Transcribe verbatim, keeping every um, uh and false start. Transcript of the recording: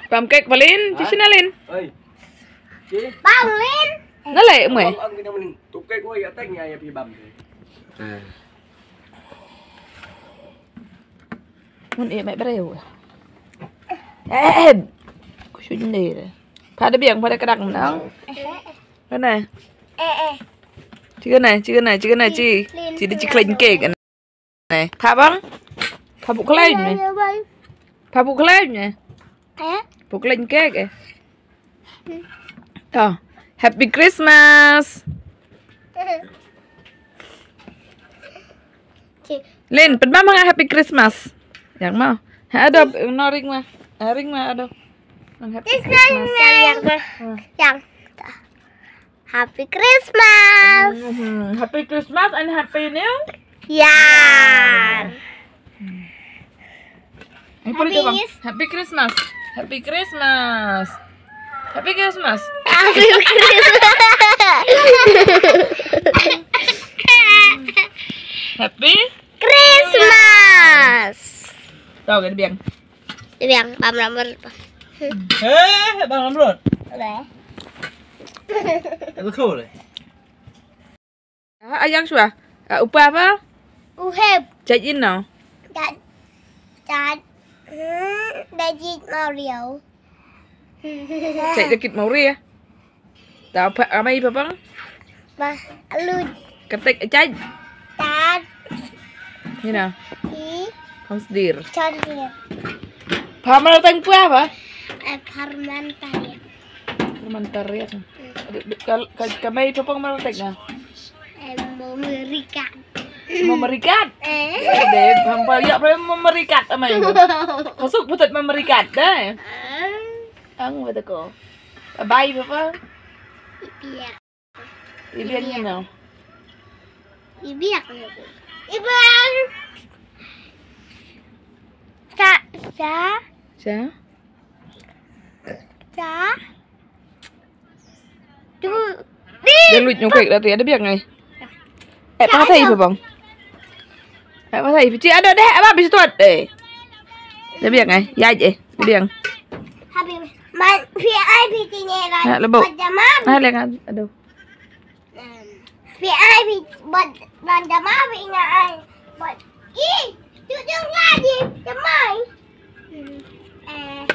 Bam kek Valin, ci sina Lin. Oi. Ci. Bam Lin. Na le mwe. Bam ang kena mening. Tup kek woi atai ngai api bam. Mun e mai breu. Eh, eh. Ku shu jendela. Pada biang pada kedak menang. Mana? Eh, eh. Ci kena, ci kena, ci kena, ci. Ci di ci klein kek. Nè, pha bang? Pha bu khlem nè. Pha bu khlem nè. Eh? Bu khlem kek eh. To. Happy Christmas. Lin, pynbam nga Happy Christmas. Yang mau. Ha, ado, no ring ma. Ha, ring ma, ado. Happy Christmas. Yang ma. Yang. Happy Christmas. Mhm. Happy Christmas and Happy New Year. Happy Christmas. Happy Christmas. Happy Christmas. Happy Christmas. Happy Christmas. Happy Christmas. Tahu kan biang? Biang bam ram ber. Heh, bam ram ber. Udah. Itu cool deh. Ah, ayang shuwa. Ah, upa apa? Uhep. Jait in no. Jait. Jait. Hmm, da jait Mario. Jait da kit Mario. Ta pa amai pa pang? Ba alu. Ketek jait. Tad. Ni na. Ki. Pang sdir. Chandir. Pamar tang pa apa? Eh, parman tariak. Parman tariak. Ka mai pa pang mar tang na. Em, memerikat. Memerikat? Eh. Deh, hampa ya, apa memerikat amai? Masuk putat memerikat deh. Ang betul ko. Bye bye papa. Iya. Ibian ni no. Ibiak ni. Ibian. Sa sa. Sa. Sa. Tu. Dia luit nyukai dah tu ada biang ai. Eh, patai pe bang. Eh, patai pe ci ada deh apa bis tuat eh. Dia biang ai. Ya je, dia biang. Habis. Man, V I P ni lah. Ha, lebu. Ha, lengan. Aduh. V I P buat random abi nga ai. Buat i, jujur lagi, demai. Eh,